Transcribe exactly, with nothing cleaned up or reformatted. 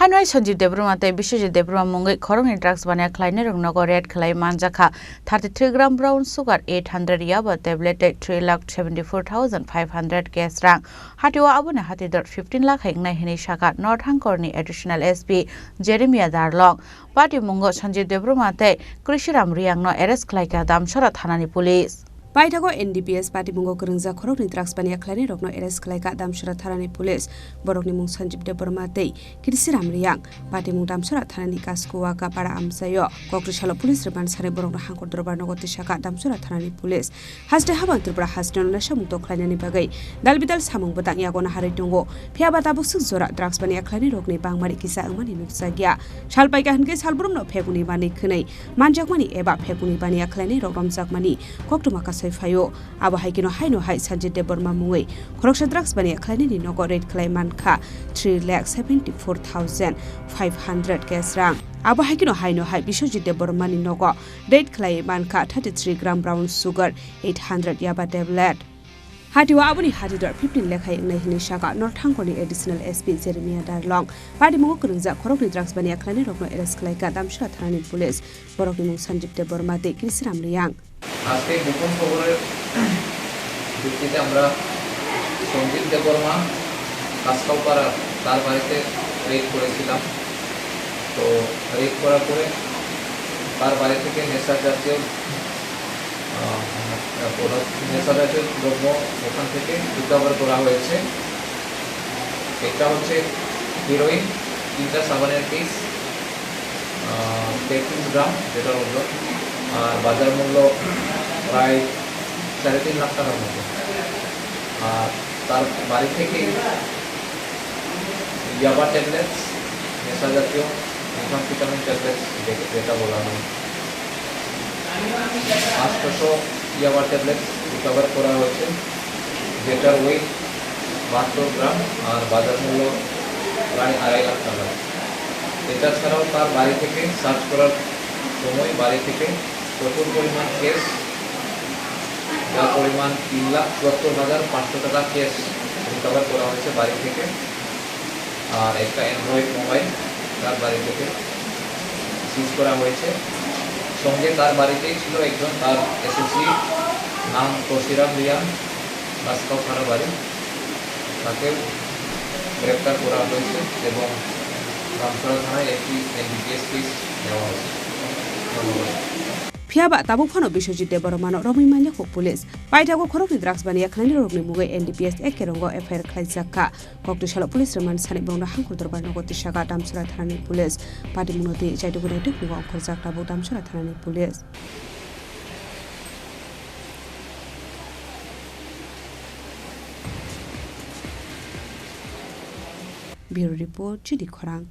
Haino hai Sanjeev Debbarma tei Biswajit Debbarma mungwi khoroknwi drugs baniya khlainairok nogo raid khlai manjakha thirty three gram brown sugar, eight hundred yaba tablet tei three lakh seventy four thousand five hundred cash rang. Hatio aboni hatidor fifteen lakh hai wngnai hwnwi sakha North Hangkorni Additional S P Jeremiah Darlong. Patimungo Sanjeev Debbarma tei Krishiram Riyangno arrest khlaikha Damsora thanani police. Paithago N D P S patimungo kwrwngjak khoroknwi drugs baniya khlainairokno arrest khlaikha Damsora thanani police. Borokni mung Sanjeev Debbarma tei Krishiram Riyang. Patimung Damsora thanani Kaskua Kapara amchaio. Kokri salo police rwmani sanwi borokno Hangkor Dorbar nogo tisakha Damsora thanani police. Haste habang Tripura hasteno naisakmung tok khlainani bagwi dalbidal samung bwtang yago naharwi tongo. Phiyaba tabuk swk jora drugs baniya khlainairokni bangmari kisa wngmani nukjakya. Sal paikha hwnkhe salbrumno phekuni manwi khwnwi manjakmani eba phekuni baniya khlainairok romjakmani koktwma kasai phaio. Abo hai kheno haino hai Sanjeev Debbarma mungwi khoroksa drugs baniya khlainani nogo raid khlai mankha three lakh seventy four thousand five hundred cash rang. Abo hai kheno haino hai Biswajit Debbarmani nogo raid khlai mankha thirty three gram brown sugar, eight hundred yaba tablet. Hatio aboni hatidor fifteen lekhai wngnai hwnwi sakha North Hangkorni Additional S P Jeremiah Darlong. Patimungo kwrwngjak khoroknwi drugs baniya khlainairokno arrest khlaikha Damsora thanani police. Borokni mung Sanjeev Debbarma tei Krishiram Riyang. আজকে গোপন খবরের ভিত্তিতে আমরা সঞ্জীব দেববর্মা কাসকাউপাড়া তার বাড়িতে রেড করেছিলাম। তো রেড করার পরে তার বাড়ি থেকে নেশা জাতীয়, আহ, পদার্থ, নেশা জাতীয় দ্রব্য ওখান থেকে রিকভার করা হয়েছে। একটা হচ্ছে হিরোইন, তিনটা সাবানের পিস, আহ, তেত্রিশ গ্রাম, যেটার ওজন, আর বাজার মূল্য প্রায় সাড়ে তিন লাখ টাকার মতো। আর তার বাড়ি থেকে ইয়াবা ট্যাবলেটস, নেশা জাতীয় methamphetamine tablets, যে-, যেটা বলা হয়, আটশোশো ইয়াবা ট্যাবলেটস রিকভার করা হয়েছে, যেটার ওয়েট বাহাত্তর গ্রাম আর বাজার মূল্য প্রায় আড়াই লাখ টাকা। এটা ছাড়াও তার বাড়ি থেকে সার্চ করার সময় বাড়ি থেকে প্রচুর পরিমাণ ক্যাশ, যার পরিমাণ তিন লাখ চুয়াত্তর হাজার পাঁচশো টাকা ক্যাশ রিকভার করা হয়েছে বাড়ি থেকে। আর একটা অ্যান্ড্রয়েড মোবাইল তার বাড়ি থেকে সিজ করা হয়েছে। সঙ্গে তার বাড়িতেই ছিল একজন তার অ্যাসোসিয়েট, নাম তসিরাম রিয়ান, গাছকাউপাড়া বাড়ি। তাকেও গ্রেপ্তার করা হয়েছে এবং রামছড়া থানায় একটি এনডিপিএস কেস নেওয়া হয়েছে। ধন্যবাদ। Phiyaba tabuk phano Biswajit Debbarmano romwi manya kho police. Paithago khoroknwi drugs baniya khlainairokni mungwi N D P S ek kerongo F I R khlaijakha. Kokri salo police rwmani sanwi borokno Hangkor Dorbar nogo tisakha Damsora thanani police. Patimungno twi chaitugwi naitugmung ongkhorjak tabuk Damsora thanani police. Bureau Report, Chini Khorang.